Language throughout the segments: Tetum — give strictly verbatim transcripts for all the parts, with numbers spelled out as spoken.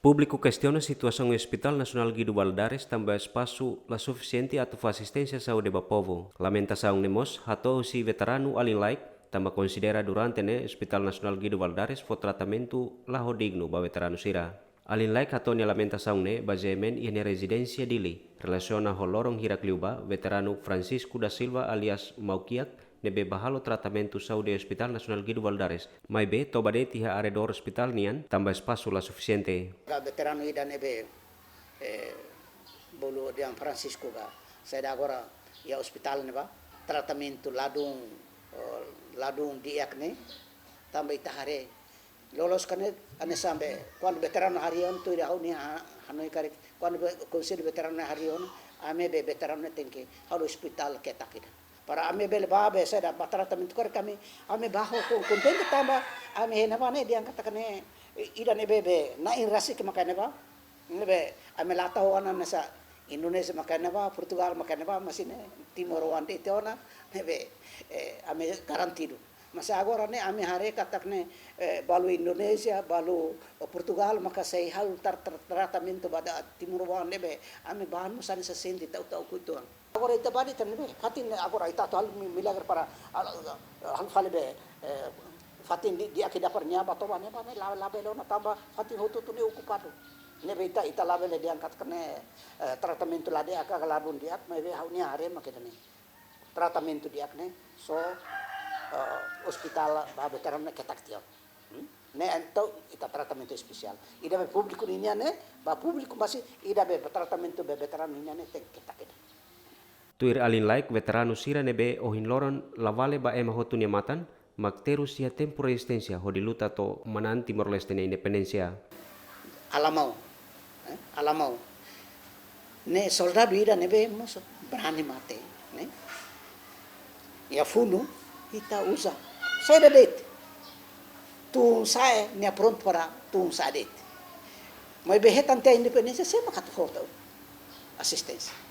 Públiku kestiona situasaun Hospital Nasionál Guido Valadares tanba espasu la sufisiente atu fó asisténsia saúde ba povu. Lamentasaun ne'e mós hato'o husi veteranu alin laek, tanba konsidera durante ne'e Hospital Nasionál Guido Valadares fó tratamentu la ho dignu ba veteranu sira. Alin laek hato'o nia lamentasaun ne'e ba G M N iha nia rezidénsia Dili, relasiona ho loron hirak liubá veteranu Francisco da Silva alias Maukiak, ne'ebé bá halo tratamentu saúde Hospital Nasionál Guido Valadares, maibé toba de'it iha arredór hospital nian tanba espasu la sufisiente. Ka veteranu ida ne'ebé, eh, bolu dehan Francisco ka, saida agora iha hospital ne'ebá, tratamentu ladún, eh, ladún di'ak ne'e, tanba ita haree. Loloos ka ne'e, hanesan be, kuandu veteranu harii ona, tuir ha'u-nia ha-, hanoin karik, kuandu be, konsellu veteranu harii ona, ami be veteranu ne'e tenke halo hospital ketak ida. Para ami bele bá be saida bá tratamentu karik ami, ami bá ho kon-, kontente tanba ami hein ne'ebá ne'e dehan katak ne'e, i-, ida ne'ebé be, na'in rasik maka iha ne'ebá, ne'ebé, ami la hatán ona hanesan Indonézia maka iha ne'ebá, Portugál maka iha ne'ebá, mas ne'e Timoroan de'it ona, ne'ebé, eh, ami garantidu. Mas agora ne'e ami haree katak ne'e, eh, balu Indonézia, balu, eh, Portugál, maka sei halo tra-, tra-, tratamentu ba ita Timoroan ne'ebé, ami bá mós hanesan sente ta'uk-ta'uk uitoan. Agora ita bá de'it ne'ebé, fatin ne'e agora ita atu halo mi-, milagre para halo, halo fali be, eh, fatin di, di'ak ida para nia bá toba ne'ebá ne'e la, labele ona tanba fatin hotu-hotu ne'e okupadu. Ne'ebé ita, ita labele dehan katak ne'e, eh, tratamentu la di'ak ka ladún di'ak, maibé ha'u-nia haree mak ida-ne'e. Tratamentu di'ak ne'e só, eh, hospital ba veteranu ne'e ketak tiha ona. Hmm? Ne'e entaun ita tratamentu espesiál. Ida be públiku ninian ne'e, ba públiku mós ida be tratamentu be veteranu ninian ne'e tenke ketak ida. Tuir alin laek, veteranu sira ne'ebé ohin loron la vale ba ema hotu nia matan, mak terus iha tempu rezisténsia hodi luta to'o manán Timor-Leste nia independénsia. Alamau, eh, alamau. Ne'e soldadu ida ne'ebé mós brani mate, ne'e. Iha funu, ita uza. Saida de'it. Tun sa'e, nia prontu para tun sa'e de'it. Maibé hetan tiha independénsia, sé maka atu fó ta'uk asisténsia.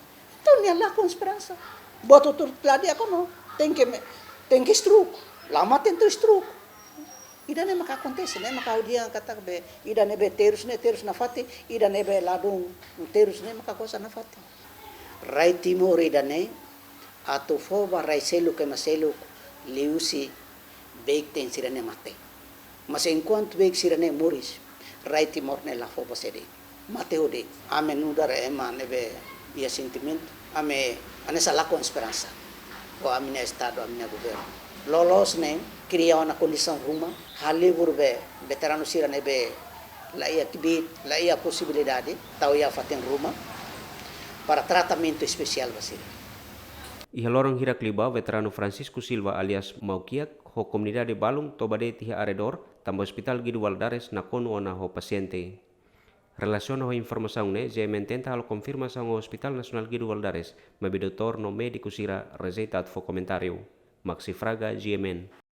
Entaun nia lakon esperansa. Buat hotu la di'ak ona, tenke me-, tenke stroke. La mate entaun stroke. Ida-ne'e maka akontese, ne'e maka ha'u dehan katak be, ida ne'ebé terus ne'e terus nafatin, ida ne'ebé ladún terus ne'e maka goza nafatin. Rai Timor ida-ne'e, atu fó ba rai seluk ema seluk, liuhusi beik-teen sira-ne'e mate. Mas enkuantu beik sira-ne'e moris, rai Timor ne'e la fó ba sé de'it. Mate ho de'it. Ami nu'udar ema ne'ebé iha sentimentu, ami hanesan lakon esperansa. Ho ami-nia estadu, ami-nia governu. Loloos ne'e, kria ona kondisaun ruma, halibur be, veteranu sira ne'ebé la iha kbiit, la iha posibilidade, tau iha fatin ruma, para tratamentu espesiál ba sira. Iha loron hirak liubá, veteranu Francisco Silva alias Maukiak, ho komunidade balun toba de'it iha arredór, tanba Hospital Guido Valadares nakonu ona ho pasiente. Relasiona ho informasaun ne'e, G M N tenta halo konfirmasaun ho Hospital Nasionál Guido Valadares, maibé doutór no médiku sira rejeita atu fó komentáriu. Maxi Fraga, G M N.